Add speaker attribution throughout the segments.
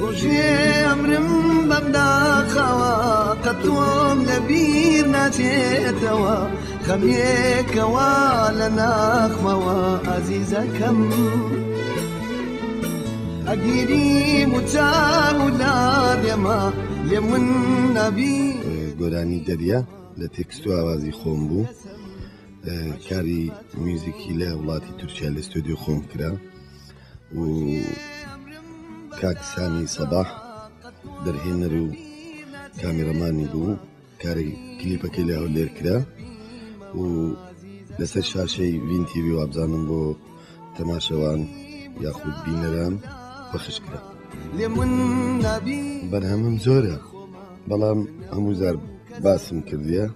Speaker 1: ڕۆژێ ئەمرم بەم داخەوە قەت تۆم لە بیر ناچێتەوە خەمێکەوە لە ناخمەوە ئازیزەکەم ئەگیری مچان و لادێمە لێ من نەبی.
Speaker 2: گۆرانی دەریا لە تێکست و ئاوازی خۆم بوو کاری میوزیکی لە وڵاتی تورکیا لە ستۆدیۆ خۆم کرا و کاک سامی سەباح دەرهێنەر و کامیرەمانی بوو کاری کلیپەکەی لە هەولێر کرا و لەسەر شاشەی ڤین تیڤی وابزانم بۆ تەماشەوان یاخود بینەران پەخش کرا. بەرهەمم زۆرە بەڵام هەموو زار باسم کردیە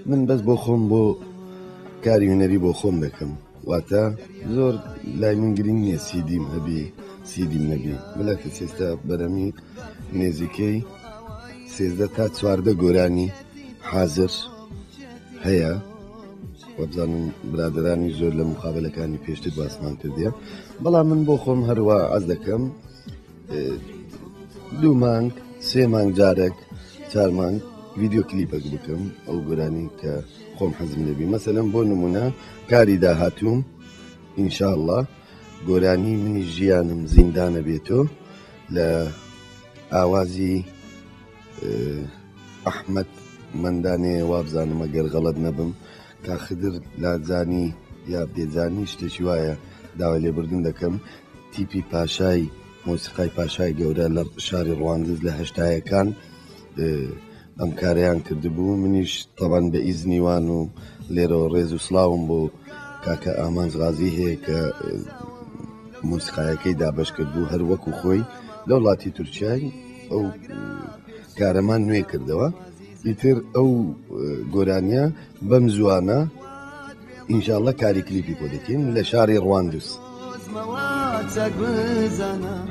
Speaker 2: من بەس بۆ خۆم بۆ کاری هونەری بۆ خۆم دەکەم واتە زۆر لای من گرنگ نییە سیدیم هەبی سیدیم نەبی بلەکە سێستا بەرەمی نێزیکەی 13 تا 14 گۆرانی حاضر هەیە وەبزانم برادرانی زۆر لە مقابلەکانی پێشتر باسمان کردیە بەڵام من بۆ خۆم هەروە ئەز دەکەم دوو مانگ سێ مانگ جارێک چار مانگ ڤیددیو کلیپێک بکەم ئەو گۆرانی کە خۆم حەزم لێبی مەسەلەن بۆ نمونە کاری داهاتووم ئینشاءاللە گۆرانی منی ژیانم زیندانە بێتۆ لە ئاوازی ئەحمەد مەندانێ وابزانم ئەگەر غەڵەت نەبم کا خدر لاجانی یا بێجانی شتێکی وایە داوای لێبوردن دەکەم تیپی پاشای مۆسیقای پاشای گەورە لە شاری ڕواندز لە هەشتایەکان ئەم کارەیان کردبوو منیش تەبان بە ئیزنی وان و لێرەوە ڕێز و سڵاوم بۆ کاکە ئامانج غازی هەیە کە مۆسیقایەکەی دابەش کردبوو هەر وەکو خۆی لە وڵاتی تورکیای ئەو کارەمان نوێ کردەوە ئیتر ئەو گۆرانیە بەم زوانە ئینشاءاللە کاری کلیپی بۆ دەکەین لە شاری ڕواندز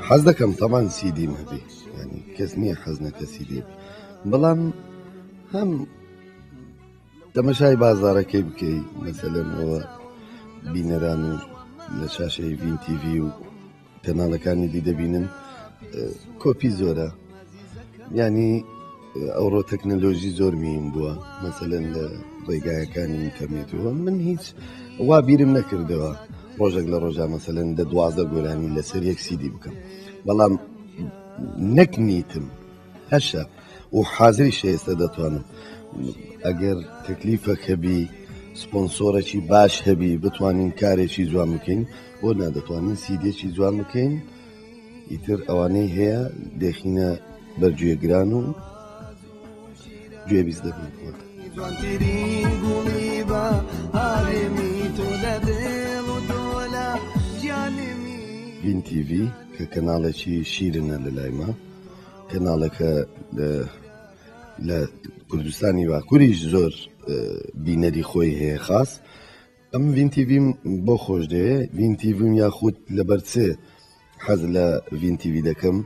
Speaker 2: حەز دەکەم تەمان سیدیم هەبێ ینی کەس نییە حەز نەکە سیدی بەڵام هەم تەمەشای بازارەکەی بکەی مەسەلەن ئەوە بینەران و لە شاشەی ڤین تیڤی و کەناڵەکانی دی دەبینن کۆپی زۆرە ینی ئەوڕۆ تەکنەلۆژی زۆر میم بووە مەسەلەن لە ڕێگایەکانی ئینتەرنێتەوە من هیچ وا بیرم نەکردەوە ڕۆژێک لە ڕۆژا مەسەلەن دە 12 گۆرانی لەسەر یەک سیدی بکەم بەڵام نەک نیتم هەشە و حازریشە ئێستا دەتوانم ئەگەر تەکلیفەک هەبی سپۆنسۆرەکی باش هەبی بتوانین کارێکی جوان بکەین بۆ نادەتوانین سیدێکی جوان بکەین ئیتر ئەوانەی هەیە دەخینە بەرگوێگران و گوێبیست دەبین. ڤین تیڤی کە کەناڵێکی شیرنە لە لایمە کەناڵێکە لە کوردستانی باکووریش زۆر بینەری خۆی هەیە خاص ئەم ڤین تیڤیم بۆ خۆش دەوێ ڤین تیڤیم یاخود لەبەر چ حەز لە ڤین تیڤی دەکەم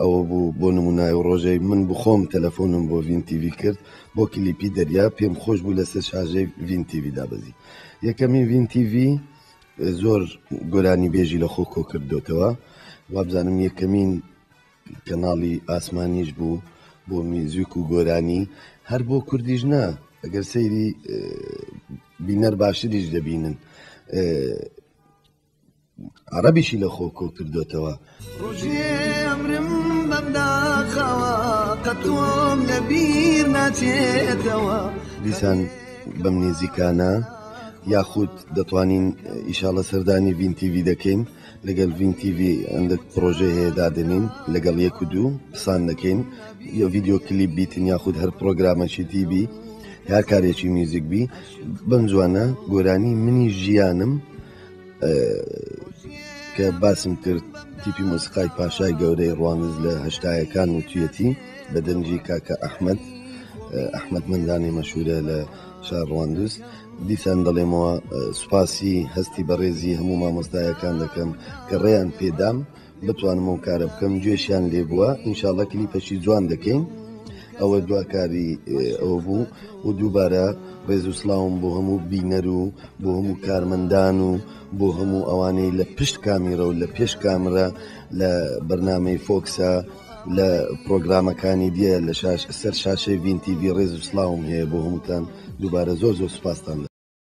Speaker 2: ئەوە بوو بۆ نمونای و ڕۆژەی من بخۆم تەلەفۆنم بۆ ڤین تیڤی کرد بۆ کلیپی دەریا پێم خۆش بوو لەسەر شاژەی ڤین تیڤی دابەزی یەکەمین ڤین تیڤی زۆر گۆرانی بێژی لە خۆ کۆ کردوتەوە وابزانم یەکەمین کەناڵی ئاسمانیش بوو بۆ میوزیک و گۆرانی هەر بۆ کوردیش نا ئەگەر سەیری بینەر باشتریش دەبینن عەرەبیشی لە خۆ کۆ کردوتەوە.
Speaker 1: ڕۆژێ ئەمرم بەم داخەوە قەت تۆم لە بیر ناچێتەوە.
Speaker 2: دیسان بەم نێزیکانە یاخود دەتوانین ئیشاڵە سەردانی ڤین تیڤی دەکەین لەگەل ڤین تیڤی هەندێک پرۆژەی هەیە دادەنین لەگەڵ یەک و دوو قسان دەکەین یا ڤیددیو کلیپ بیتن یاخود هەر پرۆگرامەکی تیبی هەر کارێکی میوزیک بی بەم جوانە گۆرانی منی ژیانم کە باسم کرد تیپی مۆسیقای پاشای گەورەی ڕواندز لە هەشتایەکان وتویەتی بە دەنگی کاکە ئەحمەد ئەحمەد مەندانی مەشهورە لە شار ڕواندز دیسان دەڵێمەوە سوپاسی هەستی بەڕێزی هەموو مامۆستایەکان دەکەم کە ڕێیان پێدام بتوانم ئەو کارە بکەم گوێشیان لێ بووە ئینشاءاللە کلیپەکی جوان دەکەین ئەوە دواکاری ئەوە بوو و دووبارە ڕێز و سڵاوم بۆ هەموو بینەر و بۆ هەموو کارمەندان و بۆ هەموو ئەوانەی لە پشت کامیرە و لە پێش کامرە لە بەرنامەی فۆکسە. لە پرۆگرامەکانی دیە لە شاش سەر شاشەی ڤین تیڤی ڕێز و سڵاوم هەیە بۆ هەمووتان دووبارە زۆر زۆر سوپاستان.